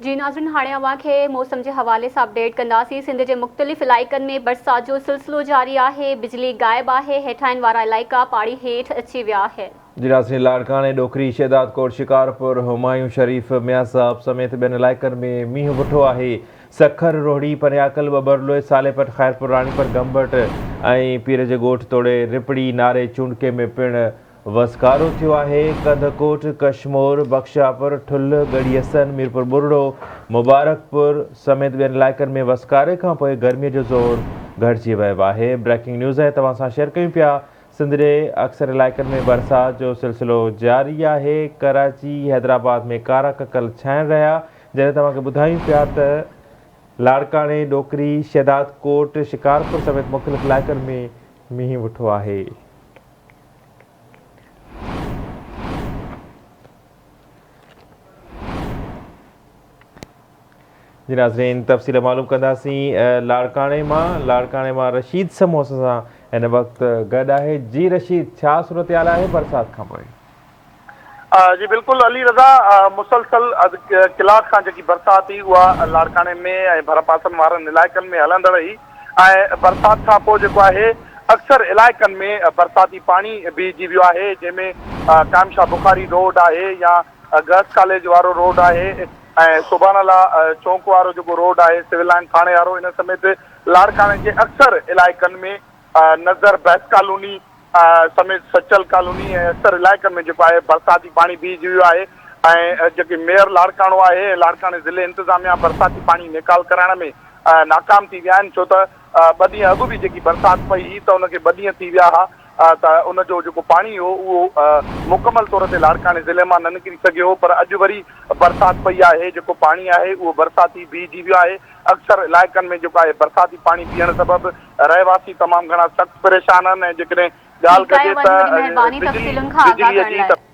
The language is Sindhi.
جي ناظرين هاڻي اوهان کي موسم جي حوالي سان اپڊيٽ ڪنداسين سنڌ جي مختلف علائقن ۾ برسات جو سلسلو جاري آهي بجلي غائب آهي هيٺاهين وارا علائقا پاڻي هيٺ اچي ويا آهن. جي ناظرين لاڙڪاڻي، ڏوڪري، شهدادڪوٽ، شڪارپور، همايون شريف، ميان صاحب سميت ٻين علائقن ۾ مينهن وٺو آهي. سکر، روهڙي، پنياڪل، ٻٻرلوئي، صالح پٽ، خيرپور، راڻيپور، گمبٽ ۽ پير جي ڳوٺ توڙي رپڙي، ناري، چونڊڪي ۾ پڻ وسڪارو ٿيو آهي. ڪنڌڪوٽ، ڪشمور، بخشاپور، ٺلهه، ڳڙهي حسن، ميرپور ٻرڙو، مبارڪپور سميت ٻين علائقن ۾ وسڪاري کانپوء گرمي جو زور گهٽجي ويو آهي. بريڪنگ نيوز آهي توهان سان شيئر ڪيون پيا. سنڌ جي اڪثر علائقن ۾ برسات جو سلسلو جاري آهي. ڪراچي، حيدرآباد ۾ ڪارا ڪڪر ڇانيل رهيا. جڏهن توهان کي ٻڌايون پيا ته لاڙڪاڻي، ڏوڪري، شهدادڪوٽ، شڪارپور سميت مختلف علائقن ۾ مينهن وٺو آهي. جي ناظرين تفصيل معلوم ڪنداسين لاڙڪاڻي مان لاڙڪاڻي مان رشيد سمو اسان سان هن وقت گڏ آهي جي رشيد ڇا صورتحال آهي برسات کان پوء. جي بلڪل علي رضا مسلسل اڌ ڪلاڪ کان جيڪي برسات هئي اها لاڙڪاڻي ۾ ۽ ڀرپاسن وارن علائقن ۾ هلندڙ هئي ۽ برسات کان پوء جيڪو آهي اڪثر علائقن ۾ برساتي پاڻي بيهجي ويو آهي جنهن ۾ قائم شاهه بخاري روڊ آهي يا گرلس ڪاليج وارو روڊ آهي ۽ سبحان الله چونڪ وارو جيڪو روڊ آهي سول لائن ٿاڻي وارو ان سميت لاڙڪاڻي جي اڪثر علائقن ۾ نظر بحث ڪالوني سميت سچل ڪالوني ۽ اڪثر علائقن ۾ جيڪو آهي برساتي پاڻي بيهجي ويو آهي ۽ جيڪي ميئر لاڙڪاڻو آهي ۽ لاڙڪاڻي ضلعي انتظاميا برساتي پاڻي نيڪال ڪرائڻ ۾ ناڪام ٿي ويا آهن ڇو ته ٻه ڏينهن اڳ به جيڪي برسات پئي هئي ته ان کي ٻه ڏينهن ٿي ويا ها ته ان جو جيڪو پاڻي هو اهو مڪمل طور تي لاڙڪاڻي ضلعي مان نه نڪري سگهيو هو پر اڄ وري برسات پئي آهي جيڪو پاڻي آهي اهو برساتي بيهجي ويو آهي اڪثر علائقن ۾ جيڪو آهي برساتي پاڻي بيهڻ سبب رهواسي تمام گهڻا سخت پريشان آهن ۽ جيڪڏهن ڳالهه ٺيڪ آهي ڪجي اوهان جي ته وڏي مهرباني بجلي تفصيلن کان آگاهه بجلي ڪرڻ جي لاء. ته.